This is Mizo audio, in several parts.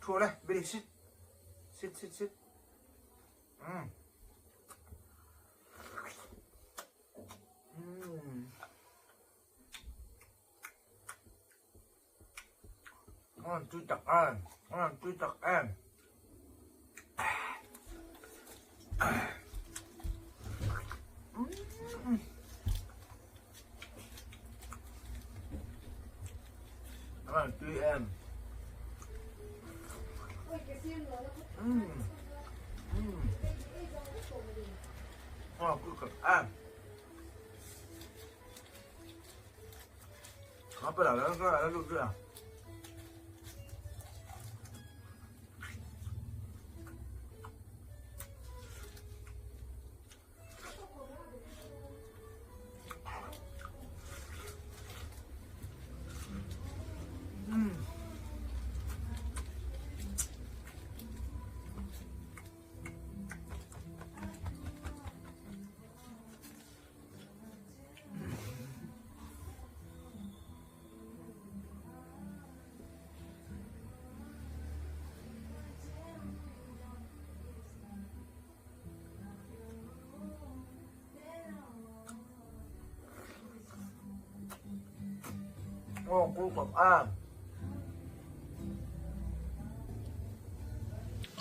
Thu le, Billy sit. Sit sit sit. Mm. Mm. Ngon tui tak em, ngon tui tak em. Ngon tui em. Ngon tui tak em.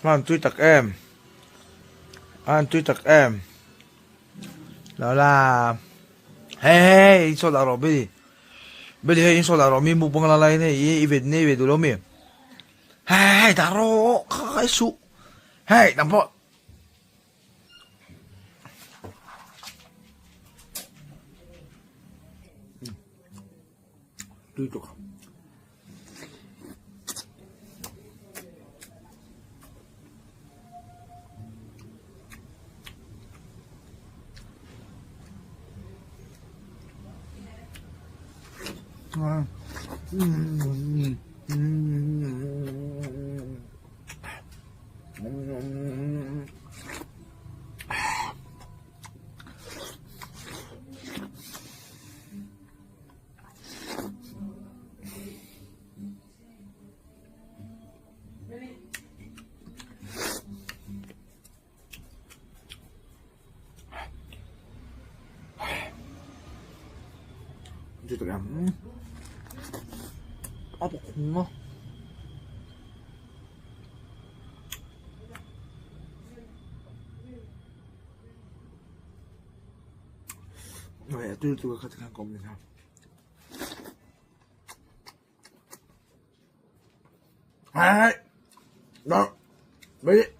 An tui tak em an tui tak em đó là hey hey in so rawh Billy Billy hei in so rawh mi mukbang la lai nei i i vet nei ve duh lo mi hey hey dah rawh kha kha i suh hey nang pawh tui tuk. A bawk hung a. Hei a tui tur kha tikhan ka awm ni kha. Hey! No! Wait!